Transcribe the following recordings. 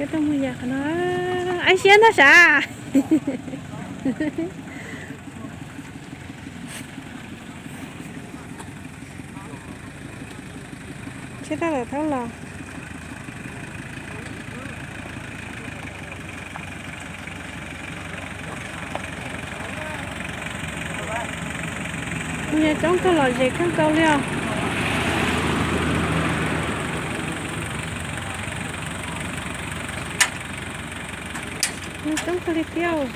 Peb tuaj mus yam qhov no, ib siab ntag sav. Tsheb tab tom thauj los. Kuj yog coob kawg, lom zem kawg nkaus li os. Coob kawg li thiab.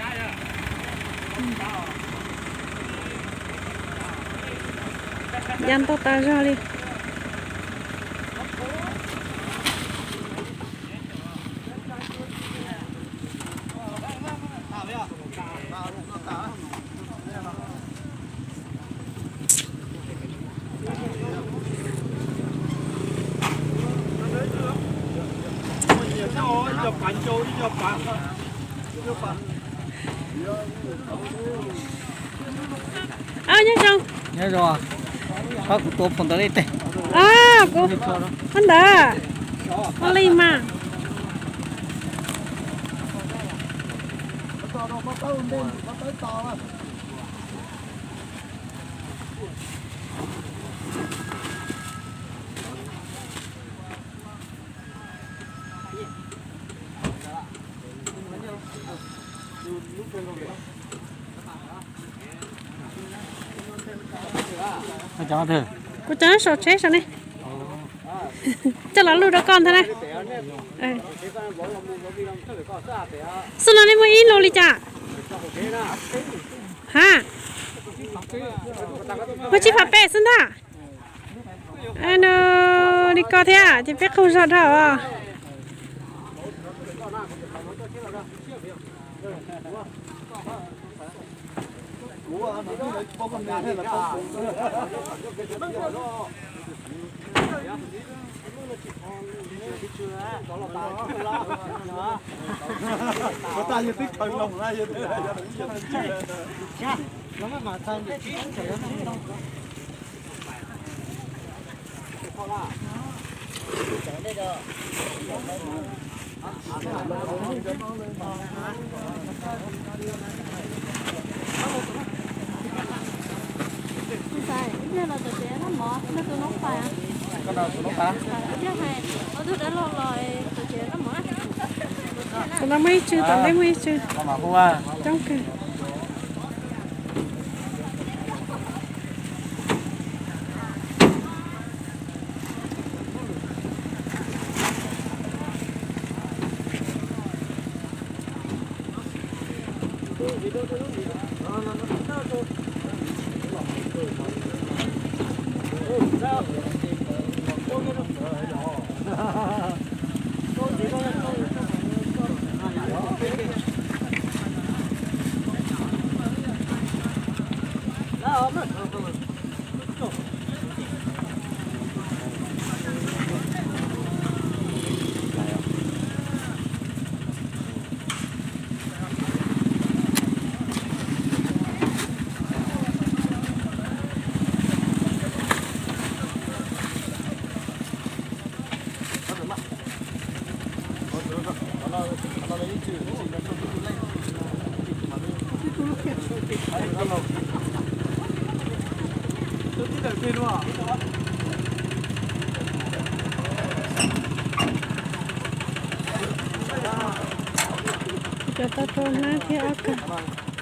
Ya ntau tas zog li. Nyob zoo, nyob zoo, pab kuv tua phau ntawv li teg. Phau ntawv, ua li mas. Kuv cov saum tsheb saum ne, coj los luj rau koj ntag na. Xwb no nej muaj ib lus li cas? Ha, muaj tsib phav peb xwb ntag. Li koj thiab ces peb qaug zog dhau os. Tam no muaj ib tsw, tom ntej muaj ib tsw. Coob kawg. Cov tau rau hnab thiab ob kawg.